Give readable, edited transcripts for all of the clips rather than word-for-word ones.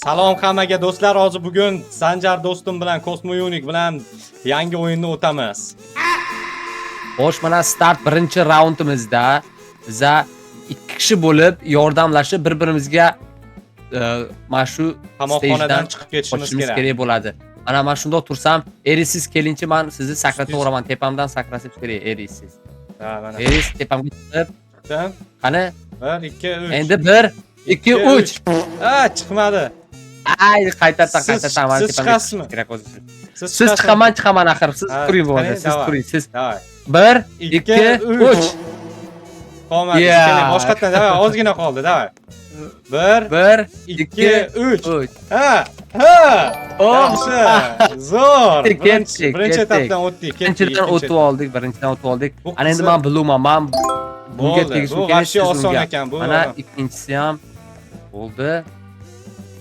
Salom hammaga, do'stlar. Hozir bugun Sanjar do'stim bilan, Cosmo Unique bilan yangi o'yinni o'tamiz. Xo'sh, mana start. Birinchi raundimizda biza ikki kishi bo'lib, yordamlashib, bir-birimizga mana shu Qamoqxonadan stagedan chiqib ketishimiz qochishimiz kerak. kerak bo'ladi. Mana man shundoq tursam, Eris, siz kelingchi, man sizni sakrataveraman, tepamdan sakrasangiz kerak, Eris, siz. Ha, mana. Eris tepamga chiqib, Chiqdim. qani, 1 2 3. Endi 1 2 3. Ha, chiqmadi. Ay, qaytadan, Siz- qaytadan man siz tepamga chiqasizmi? chiqish kerak o'zi. Siz Siz chiqasizmi? chiqaman, chiqaman axir. Siz Ha, turing bo'lmasa, qani, siz давай. turing, siz. Давай. 1 2 2 3. 3. Qolmadi. Yeah. Keling, boshqatdan, давай, ozgina qoldi, давай. 1 1 2 2 3. 3. Ha! Ha! Oh! Yaxshi. Zo'r. Ketdik, Birinchi ketdik, birinchi ketdik. etapdan o'tdik. Ketdik. Birinchidan ikkinchi. o'tib oldik, birinchidan o'tib oldik. Bu Ana endi qizil- man blueman, man bunga Bo'ldi. tegishim Bu kerak, вообще siz oson unga. ekan bu. Mana ikkinchisi ham bo'ldi.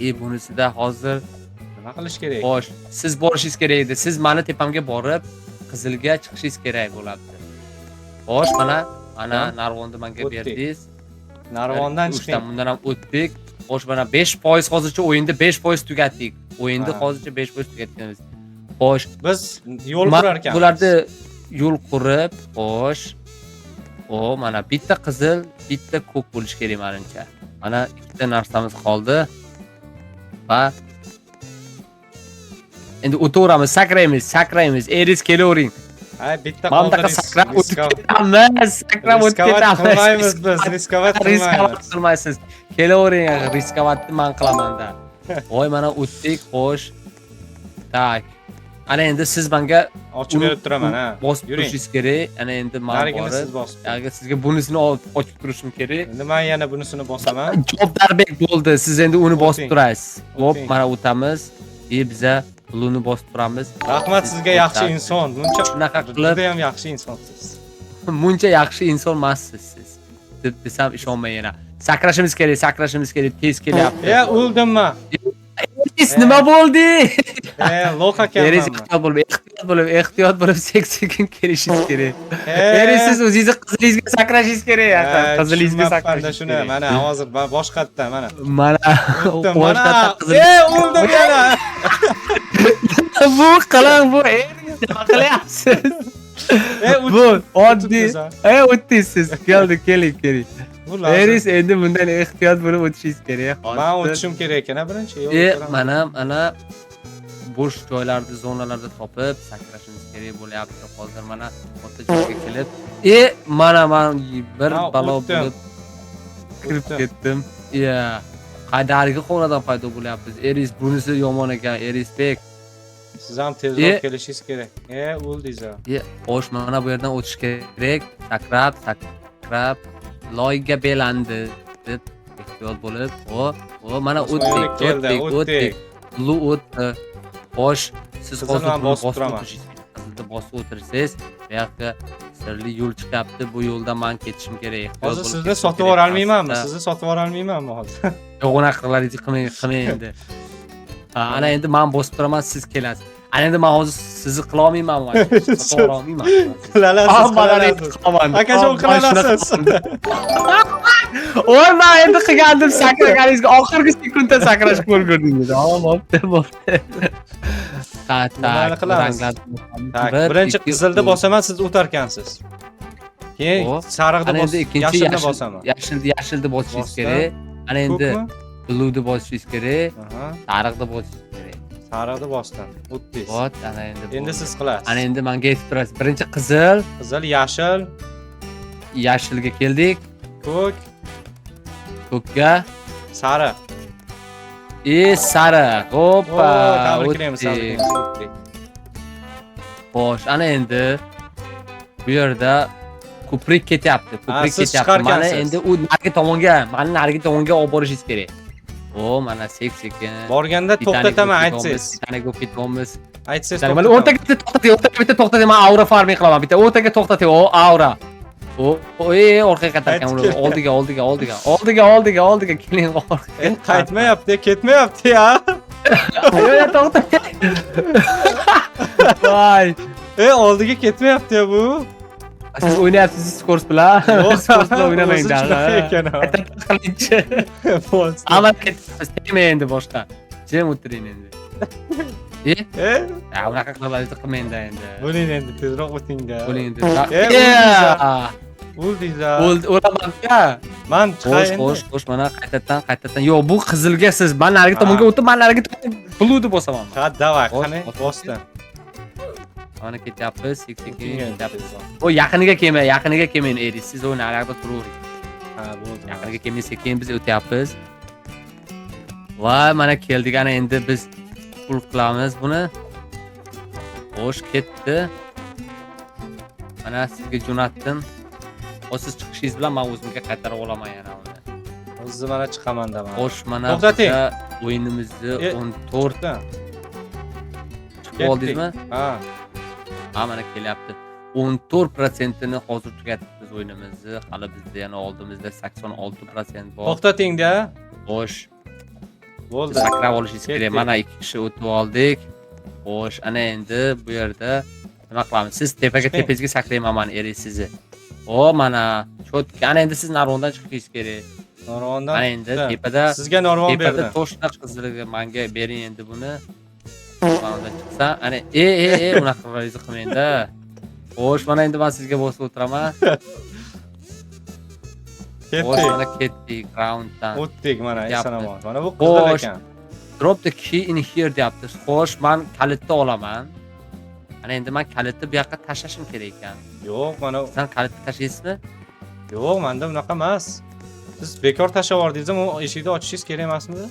И bunisida hozir Nima qilish kerak? Xo'sh, siz borishingiz kerak edi. Siz mani tepamga borib, qizilga chiqishingiz kerak bo'ladi. Xo'sh, mana Ha. narvonni menga O'tdik. berdingiz. Narvondan Bir, uchdan chiqing. Bundan ham o'tdik. Xo'sh, mana 5% hozircha o'yinda 5% tugatdik. O'yinda Ha. hozircha 5% tugatganmiz. Xo'sh, Biz yo'l Ma- qurar ekanmiz. Bularda yo'l qurib, xo'sh. O, mana bitta qizil, bitta ko'k bo'lishi kerak menimcha. Mana ikkita narsamiz qoldi. Va endi o'taveramiz, sakraymiz, sakraymiz. Eris, kelavering. Ha, bitta Mana bunaqa qoldingiz. sakrab o'tib ketamiz, sakrab o'tib Рисковать ketamiz. qilmaymiz biz, рисковать Рисковать qilmaymiz. qilmaysiz. Kelavering, рисковать ni man qilamanda. Voy, mana o'tdik, xo'sh. Так. Ana endi siz menga Ochib berib turaman, ha. bosib Yuring. turishingiz kerak. Ana endi man Narigini borib, siz bosib. Yo'q, sizga bunisini olib ochib turishim kerak. Endi men yana bunisini bosaman. Jobdarbek bo'ldi. Siz endi uni bosib O'ting. turasiz. Hop, O'ting. mana o'tamiz. И biza blueni bosib turamiz. Rahmat sizga, yaxshi O'tasiz. inson. Muncha Shunaqa qilib juda ham yaxshi insonsiz. Muncha yaxshi inson emassiz siz. Deb desam ishonmang yana. Sakrashimiz kerak, sakrashimiz kerak, tez kelyapti. E, o'ldim man. Eris, nima bo'ldi? E, лох Eris, ekanman. ehtiyot bo'lib, ehtiyot bo'lib, ehtiyot bo'lib, sekin kelishingiz kerak. E, Eris, siz o'zingizni qizilingizga sakrashingiz kerak. Qizilingizga tushunmabman-da sakrashingiz shuni. kerak. Mana hozir boshqatdan mana. Mana O'tdim mana. boshqatdan qizil. E, o'ldim yana. Bu qiling, bu Eris, nima qilyapsiz? E, Bu oddiy. o'tibmiz, ha. E, o'tdingiz siz. Keldi, keling, keling. Bu lozim. Eris, endi bundan ehtiyot bo'lib o'tishingiz kerak. Man Hozir. o'tishim kerak ekan, a, birinchi. Yo'l E, ko'raman. mana bo'sh joylarni, zonalarda topib sakrashimiz kerak bo'lyapti. Hozir mana katta joyga kelib, e, mana man bir Ha, balo o'tdim. bo'lib kirib O'tdim. ketdim. Ya. Qaydargi xonadan paydo bo'lyapmiz. Eris, bunisi yomon ekan, Erisbek. Siz ham tezroq E. kelishingiz kerak. E, o'ldingiz ha. E, xo'sh, mana bu yerdan o'tish kerak. Sakrab, sakrab, loyga belandi deb ehtiyot bo'lib, o, mana Osmon o'tdik, yo'li keldi, o'tdik, o'tdik. o'tdik. Blue o'tdi. Xo'sh, siz Qizil hozir man buni bosib bosib turaman. o'tirishingiz kerak. Qizilni bosib o'tirsangiz, bu yoqqa sirli yo'l chiqyapti. Bu yo'ldan man ketishim kerak. Ehtiyot Hozir bo'lib sizni ketishim sotib kerak. yuborolmaymanmi? Pastda- Sizni sotib yuborolmaymanmi hozir? Yo'q, unaqa qilaringizni qilmang, qilmang endi. Ha, ana endi man bosib turaman, siz kelasiz. Ana endi man hozir sizni qila olmayman, sotib yubora olmayman. Qilasiz, Hammalari qilasiz. qilaman. Akajon, qilasiz. Voy, man endi qilgandim, sakraganingizga oxirgi sekundda sakrashga ulgurdingiz. Ha, bo'pti, bo'pti. Ha, Nimani так, qilamiz? ranglarni Так, bir, birinchi ikki, qizilni uch. bosaman, siz o'tarkansiz. Keyin O, sariqni Ana bos, endi ikkinchi yashilni yashil, bosaman. yashilni, yashilni bosishingiz Bosdim. kerak. Ana endi Ko'kmi? blueni bosishingiz kerak, Aha, sariqni bosishingiz kerak. sariqni bosdim. O'tdingiz. Вот, ana endi Endi bo'ldi. siz qilasiz. Ana endi menga yetib turasiz. Birinchi qizil, Qizil, yashil, yashilga keldik, ko'k, ko'kka, sariq. и sariq. O, Hoppa, tabriklaymiz, o'tdik. tabriklaymiz. O'tdik. Xo'sh, ana endi bu yerda ko'prik ketyapti, ko'prik siz ketyapti. Mana chiqarkansiz. endi u narigi tomonga, mani narigi tomonga olib borishingiz kerak. O, mana sek sekin. Borganda to'xtataman, aytsangiz. Titanik bo'lib ketyapmiz. Aytsangiz Mana to'xtataman. o'rtaga bitta to'xtating, o'rtaga bitta to'xtating, man aura farming qilaman. Bitta o'rtaga to'xtating, o, aura. O, o, orqaga qaytarkan Qaytib uni. kelgan. Oldiga, oldiga, oldiga. Oldiga, oldiga, oldiga keling, orqaga. E, qaytmayapti, ketmayapti ya. Yo'q, yo'q, to'xta. Voy. E, oldiga ketmayapti ya bu. Siz o'ynayapsiz скорость bilan. Yo'q, Скорость bilan o'ynamang. o'zi shunaqa ekan, ha. Qayta qilingchi. Bo'lsin. Amal ketamiz, tegma endi boshqa. Jim o'tiring endi. Ya unaqa qilmangda endi. Bo'ling endi, tezroq o'tingda. Bo'ling endi. O'ldingiz. O'laman-da. Man chiqay endi. Xo'sh, mana qaytadan. Yo'q, bu qizilga siz, man narigi tomonga o'tib, man narigi tomonga blue deb bosaman. Ha, davay, qani, bosdim. Mana ketyapmiz, sekin ketyapmiz. O yaqiniga kelmang, yaqiniga kelmang Eris. Siz u naryoqda turavering. Ha, bo'ldi. Yaqiniga kelmang, sekin biz o'tyapmiz. Va mana keldik, ana endi biz pul qilamiz buni. Xo'sh, ketdi. Mana sizga jo'natdim. O siz chiqishingiz bilan men o'zimga qaytarib olaman yana uni. O'zi mana chiqaman da men. Xo'sh, mana to'xtating. O'yinimizni 14 ta chiqib oldingizmi? Ha. Ha, mana kelyapti. 14%ni hozir tugatibmiz o'yinimizni. Hali bizda yana oldimizda 86% bor. To'xtating-da. Xo'sh. Bo'ldi. Sakrab olishingiz kerak. Mana 2 kishi o'tib oldik. Xo'sh, ana endi bu yerda nima qilamiz? Siz tepaga tepangizga sakrayman man Eris sizni. O, mana cho'tka. Ana endi siz narvondan chiqishingiz kerak. Narvondan. Ana endi tepada sizga narvon berdim. Tepada toshna qiziliga menga bering endi buni. Mana undan chiqsa, ana unaqa qilmang-da. Xo'sh, mana endi men sizga bosib o'tiraman. Ketdik. Mana ketdik rounddan. O'tdik mana eson-omon. Mana bu qizil ekan. Drop the key in here deyapti. Xo'sh, men kalitni olaman. Ana endi men kalitni bu yoqqa tashlashim kerak ekan. Yo'q, mana sen kalitni tashlaysizmi? Yo'q, menda unaqa emas. Siz bekor tashlab yubordingiz, u eshikni ochishingiz kerak emasmidi?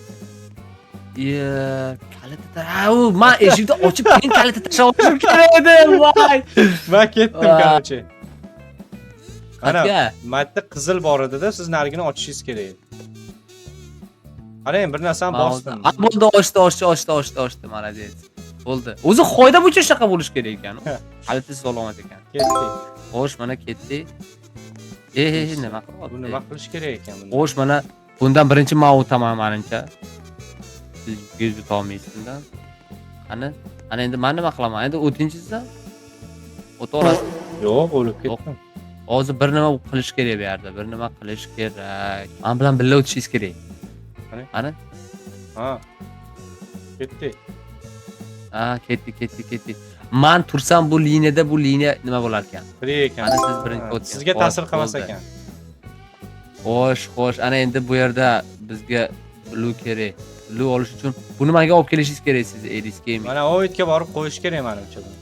Kalitni u men eshikni ochib keyin kalitni tashlab olishim kerak edi. Voy. Men ketdim, короче. Ana, matda qizil bor edi-da, siz narigini ochishingiz kerak edi. Qarang, bir narsani bosdim. Ha, bo'ldi, ochdi, молодец. Bo'ldi. O'zi qoida bo'yicha shunaqa bo'lish kerak ekan. Kalitni siz ololmas ekan. Ketdik. Xo'sh, mana ketdik. Nima qilyapti? Bu nima qilish kerak ekan bunda? Xo'sh, mana bundan birinchi men o'taman menimcha. Siz yuz o'ta olmaysiz bundan. Qani? Ana endi men nima qilaman? Endi o'tinchi siz o'ta olasiz. Yo'q, o'lib ketdim. Hozir bir nima qilish kerak bu yerda. Bir nima qilish kerak. Men bilan birga o'tishingiz kerak. Qani? Qani? Ha. Ketdik. Ha, ketdik. Men tursam bu liniyada bu liniya nima bo'lar ekan? Tirik ekan. Ana siz birinchi o'tgan. Sizga ta'sir qilmas ekan. Xo'sh, ana endi bu yerda bizga blue kerak. Blue olish uchun buni menga olib kelishingiz kerak siz Eris Gaming. Mana o itga borib qo'yish kerak menimcha buni.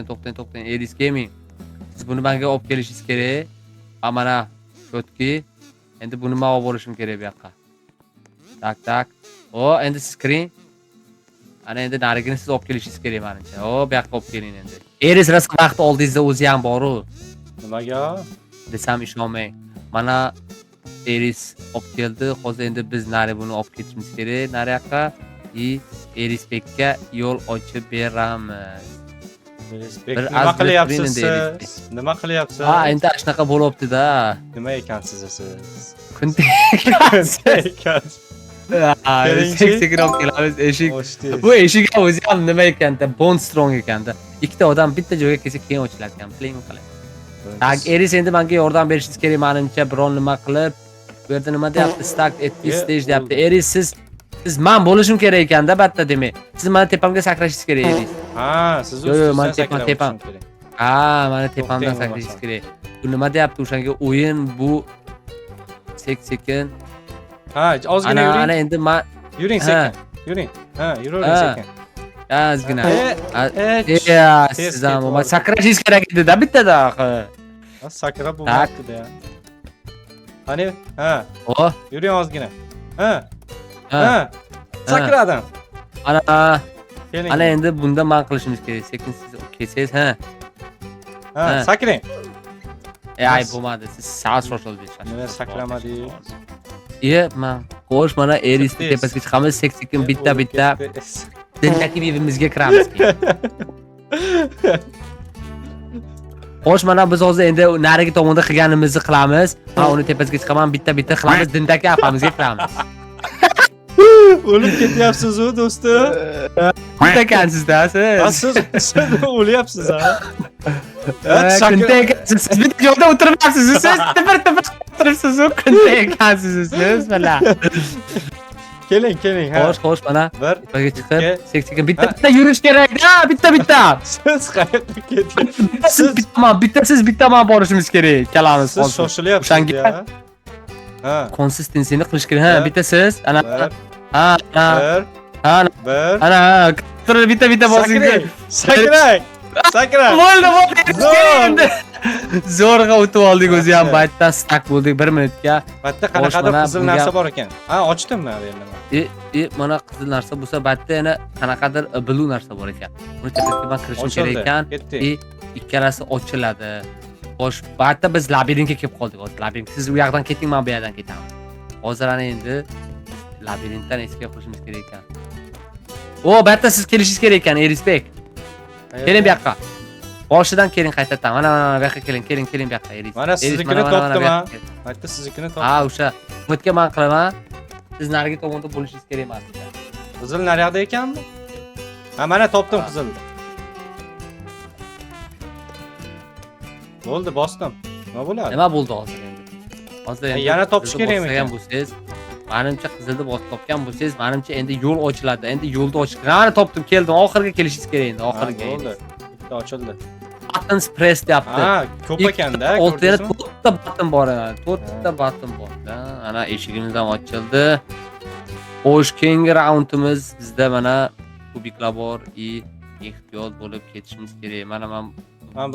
To'xtang, Eris Gaming. Siz buni menga olib kelishingiz kerak. Ha, mana shotki. Endi buni men olib borishim kerak bu yoqqa. Tak. O, endi siz kiring. Ana endi narigini siz olib kelishingiz kerak menimcha. O, bu yoqqa olib keling endi. Eris rosa vaqt oldingizda o'zi ham bor-u. Nimaga? Desam ishonmang. Mana Eris olib keldi. Hozir endi biz nari buni olib ketishimiz kerak nari yoqqa. I Erisbekka yo'l ochib beramiz. Erisbek, nima qilyapsiz siz? Nima qilyapsiz? Ha, endi shunaqa bo'lyapti-da. Nima ekansiz siz? Kun ekansiz. Sekin olib kelamiz eshik. Bu eshik ham o'zi ham nima ekanda, bond strong ekanda. Ikkita odam bitta joyga kelsa keyin ochilar ekan. Pling qilib. Tak, Eris endi menga yordam berishingiz kerak menimcha, biron nima qilib. Bu yerda nima deyapti? Stack at this stage deyapti. Eris, siz men bo'lishim kerak ekanda, batta demak. Siz meni tepamga sakrashingiz kerak, Eris. Ha, siz Yo'q, meni tepam. Ha, meni tepamdan sakrashingiz kerak. Bu nima deyapti o'shanga o'yin bu sekin. Ha, ozgina yuring. Ana endi men yuring sekin. Yuring. Ha, yuravering sekin. Ozgina. Siz ham sakrashingiz kerak edi-da bittada axir. Sakrab bo'lmabdi-da. Qani? Ha. O, yuring ozgina. Ha. Ha. Sakradim. Ana. Ana endi bunda men qilishimiz kerak. Sekin siz kelsangiz, ha. Ha, sakrang. Ay, bo'lmadi. Siz sal shoshildingiz. Nima sakramadingiz? Man. Xo'sh, mana Erisni tepasiga chiqamiz, sekin bitta-bitta dindagi evimizga kiramiz keyin. Xo'sh, mana biz hozir endi narigi tomonda qilganimizni qilamiz. Men uni tepasiga chiqaman, bitta-bitta qilamiz, dindagi apamizga kiramiz. O'lib ketyapsiz-u, do'stim. Bitta ekansizda siz. Siz o'lyapsiz ha. Kunda ekansiz. Siz bitta joyda o'tirmayapsiz, siz tipir-tipir o'tiribsiz-u, kunda ekansiz siz mana. Keling, keling, ha. Xo'sh, xo'sh, mana Bir, tepaga chiqib, ikki. sekin bitta bitta yurish kerak-da, bitta bitta. Siz qayerga ketyapsiz? Bitta siz, bitta man, bitta siz, bitta man borishimiz kerak. Ikkalamiz Siz hozir. shoshilyapsiz O'shanga- ya. Ha. Konsistensiyani qilish kerak. Ha, bitta siz, ana, Bir, ha, ha, bir, ha, bir. ana, ha, turib bitta bitta bosing. Sakrang, sakrang, sakrang. Bo'ldi, bo'ldi. Zo'r. Endi. Zo'rg'a o'tib oldik o'zi ham Yaxshi. baytdan stak bo'ldik 1 minutga. Bitta qanaqadir qizil narsa bor ekan. Ha, ochdim men endi. Mana qizil narsa bo'lsa, baytda yana qanaqadir blue narsa bor ekan. Buni tepasiga man kirishim kerak ekan. Ikkalasi ochiladi. Xo'sh, baytda biz labirintga kelib qoldik hozir. Labirint. Siz u yoqdan keting, men bu yoqdan ketaman. Hozir ana endi labirintdan esga qo'shimiz kerak ekan. O, baytda siz kelishingiz kerak ekan, Erisbek. Keling bu yoqqa. Boshidan keling qaytadan. Mana mana bu yoqqa keling, keling, keling bu yoqqa Eris. Mana siznikini topdim ha. Baytda siznikini topdim. Ha, o'sha. Umidga men qilaman. Siz narigi tomonda bo'lishingiz kerak emas. Qizil naryoqda ekanmi? Ha, mana topdim qizilni. Bo'ldi, bosdim. Nima bo'ladi? Nima bo'ldi hozir endi? Hozir endi yana topish kerakmi ekan? Bo'lsangiz, menimcha qizilni bosib topgan bo'lsangiz, menimcha endi yo'l ochiladi. Endi yo'lni ochish. Mana topdim, keldim. Oxirgi kelishingiz kerak endi, oxirgi. Bo'ldi. Bitta ochildi. Buttons press deyapti. Ha, ko'p ekanda, ko'rdingizmi? 4ta button bor ana. 4ta button bor. Ana eshigimiz ham ochildi. Xo'sh, keyingi raundimiz bizda mana kubiklar bor, ehtiyot bo'lib ketishimiz kerak. Mana men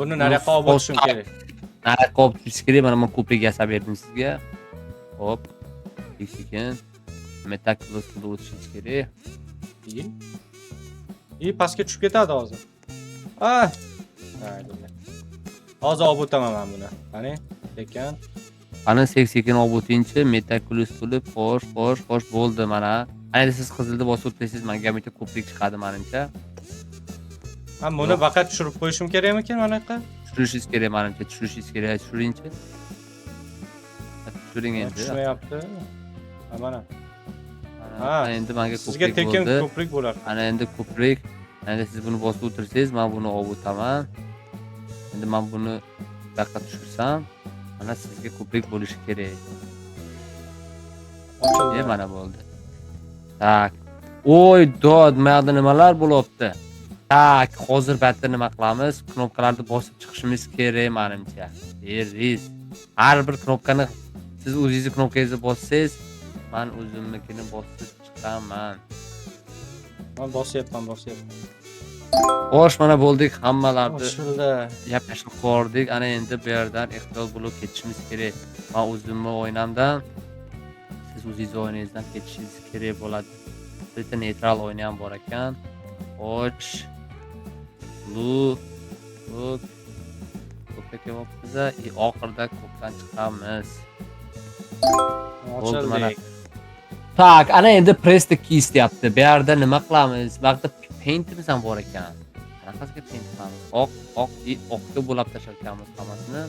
buni nariyoqqa olib o'tishim kerak. Nariyoqqa olib o'tishingiz kerak. Mana men ko'prik yasab berdim sizga. Hop. Sekin metaklos qilib o'tishingiz kerak. Pastga tushib ketadi hozir. Ah. Hozir olib o'taman men buni. Qani, sekin. Qani sekin olib o'tingchi, metakulus bo'lib, xo'sh, xo'sh, xo'sh bo'ldi mana. Ana siz qizilni bosib o'tsangiz, menga bitta ko'prik chiqadi menimcha. Ha, buni faqat tushirib qo'yishim kerakmikin mana yoqqa? Tushirishingiz kerak menimcha, tushirishingiz kerak, tushiringchi. Tushiring endi. Tushmayapti. Ha, mana. Ha, endi menga sizga tekin ko'prik bo'lar. Ana endi ko'prik. Endi siz buni bosib o'tirsangiz, men buni olib o'taman. Endi men buni bu yoqqa tushirsam, mana sizga ko'prik bo'lishi kerak. Ochildi. Mana bo'ldi. Tak. Oy, dod, mana nimalar bo'lyapti? Tak, hozir bitta nima qilamiz? Knopkalarni bosib chiqishimiz kerak menimcha. Eris. Har bir knopkani siz o'zingizni knopkangizni bossangiz, men o'zimnikini bosib chiqaman. Men bosyapman, bosyapman. Xo'sh, mana bo'ldik, hammalarni ochildi. Yap-yashil ko'rdik. Ana endi bu yerdan ehtiyot bo'lib ketishimiz kerak. Men o'zimni o'ynamdan, siz o'zingiz o'ynangizdan ketishingiz kerak bo'ladi. Bitta neytral o'yni ham bor ekan. Xo'sh. Blue, ko'k. Ko'kka kelyapmiz, oxirida ko'kdan chiqamiz. Ochildik. Tak, ana endi press the keys deyapti. Bu yerda nima qilamiz? Bu yerda paintimiz ham bor ekan. Qanaqasiga paint qilamiz? Oq, oq, oqga bo'lab tashlarkanmiz hammasini.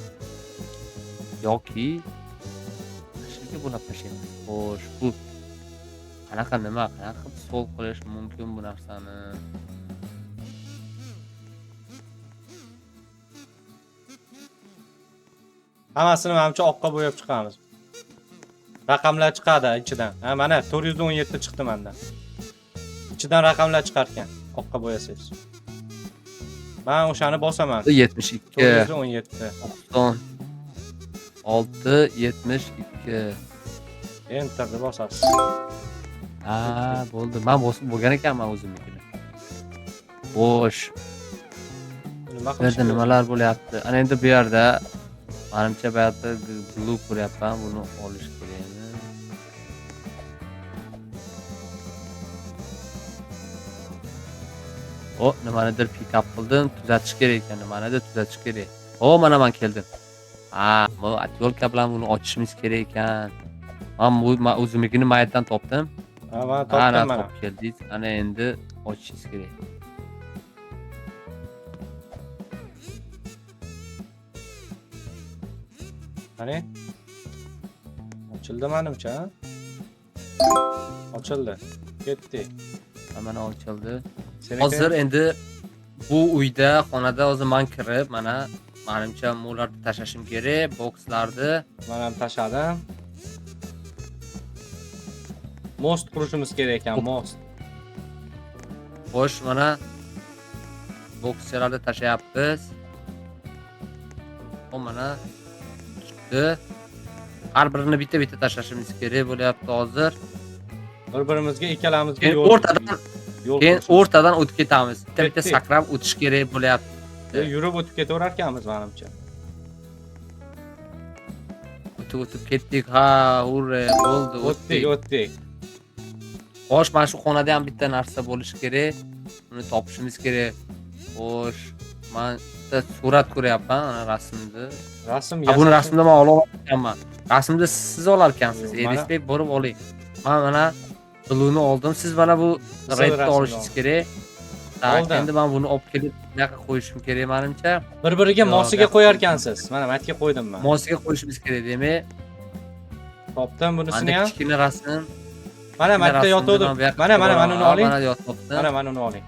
Yoki yashilga bo'lab tashlaymiz. Xo'sh, bu qanaqa nima, qanaqa qilib solve qilish mumkin bu narsani? Hammasini menimcha oqqa bo'yab chiqamiz. Raqamlar chiqadi ichidan. Ha, mana 417 chiqdi mendan. Ichidan raqamlar chiqar ekan, oqqa bo'yasangiz. Men o'shani bosaman. 72. 417. 96, 72. Enterni bosasiz. Ha, bo'ldi. Men bosib bo'lgan ekanman o'zimnikini. Xo'sh. Nima Bu yerda qilish nimalar bo'lyapti? Ana endi bu yerda menimcha bu yerda blue ko'ryapman, buni olish kerakmi? O, nimanidir pick up qildim, tuzatish kerak ekan, nimanidir tuzatish kerak. O, mana men keldim. Ha, bu atyorka bilan buni ochishimiz kerak ekan. Men bu o'zimnikini mayatdan topdim. Ha, mana topdim Ana mana. topib keldingiz. Ana endi ochishingiz kerak. Qani? Ochildi menimcha, ha? Ochildi. Ketdik. Ha, mana ochildi. Seniki? Hozir endi bu uyda, xonada hozir men kirib, mana menimcha ularni tashlashim kerak, bokslarni. Men ham tashladim. Мост qurishimiz kerak ekan, мост. Xo'sh, mana bokschalarni tashlayapmiz. O, mana chiqdi. Har birini bitta-bitta tashlashimiz kerak bo'lyapti hozir. Bir-birimizga, ikkalamizga Keyin yo'l o'rtadan yo'l keyin qurishimiz. o'rtadan o'tib ketamiz. Bitta-bitta Ketdik. sakrab o'tish kerak bo'lyapti. Yurib o'tib ketaverar ekanmiz, manimcha. O'tib o'tib ketdik. Ha, hurra, bo'ldi, O'tdik, o'tdik. o'tdik. Xo'sh, mana shu xonada ham bitta narsa bo'lishi kerak. Uni topishimiz kerak. Xo'sh, man bitta surat ko'ryapman, ana rasmni. Rasm Ha, buni yasash- rasmda man ola ekanman. Rasmda siz olar ekansiz. Yo'q, mana- Erisbek, borib oling. Man mana blueni oldim. Siz mana bu Qizil redni rasmni olishingiz oldim. kerak. Так, Oldim. endi man buni olib kelib bunaqa qo'yishim kerak menimcha. Bir-biriga Yo'q, mosiga gap- qo'yar ekansiz. Mana matga qo'ydim man. Mosiga qo'yishimiz kerak, demak. Topdim bunisini Manda ham. kichkina rasm. Mana Kichkina matda rasmni yotuvdim. man bu yoqqa Mana, mana, mana uni qo'yaman. oling. Mana yotibdi. Mana, mana uni oling.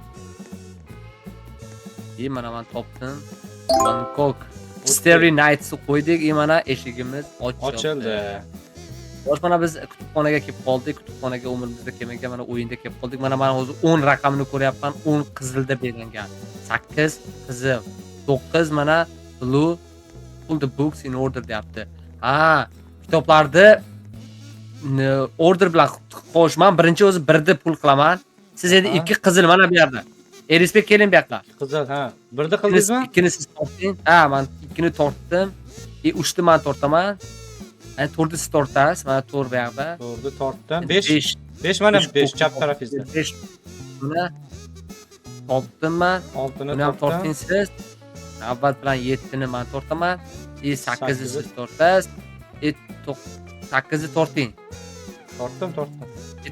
И mana man topdim. Bangkok. Starry Nights'ni qo'ydik. И mana eshigimiz ochildi. Ochildi. Xo'sh, mana biz kutubxonaga kelib qoldik. Kutubxonaga umrimizda kelmagan, mana o'yinda kelib qoldik. Mana men hozir 10 raqamini ko'ryapman. 10 qizilda belgilangan. 8 qizil, 9 mana blue. Pull the books in order deyapti. Ha, kitoblarni order bilan. Xo'sh, men birinchi o'zi birni pull qilaman. Siz endi Ha. ikki qizil mana bu yerda. Erisbek, keling bu yoqqa. Qizil, ha. Birni qildingizmi? Ikkini siz torting. Ha, men ikkini tortdim. E, uchni men tortaman. Ana to'rtni siz tortasiz. Mana to'rt bu yoqda. To'rtni tortdim. Endi 5. 5. 5, mana 5 chap tarafingizda. 5. Buni topdim man. 6ni Buni ham tortdim. torting siz. Navbat bilan 7 ni man tortaman. E, 8ni Sakkizi. siz tortasiz. E, 8ni torting. Tortdim, tortdim. E,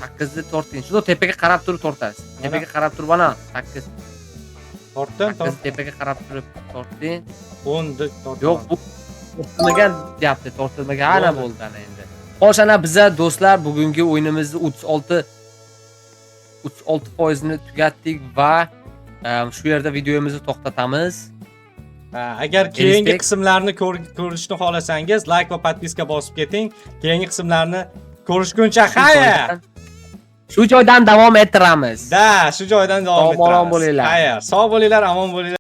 8ni torting. Shunda tepaga qarab turib tortasiz. Tepaga qarab turib, ana 8. Tortdim, 8 tortdim. tepaga qarab turib torting. 10 ni tortdim. Yo'q, bu tortilmagan deyapti, tortilmagan. Ana Bo'ldi. bo'ldi ana endi. Xo'sh, ana biza, do'stlar, bugungi o'yinimizni 36 foizini tugatdik va shu yerda videomizni to'xtatamiz. Ha, agar keyingi Erisbek? qismlarni ko'rishni xohlasangiz, like va подписка bosib keting. Keyingi qismlarni ko'rishguncha xayr. Shu joydan davom ettiramiz. Да, shu joydan davom Sog' omon ettiramiz. bo'linglar. Xayr. Sog' bo'linglar, omon bo'linglar.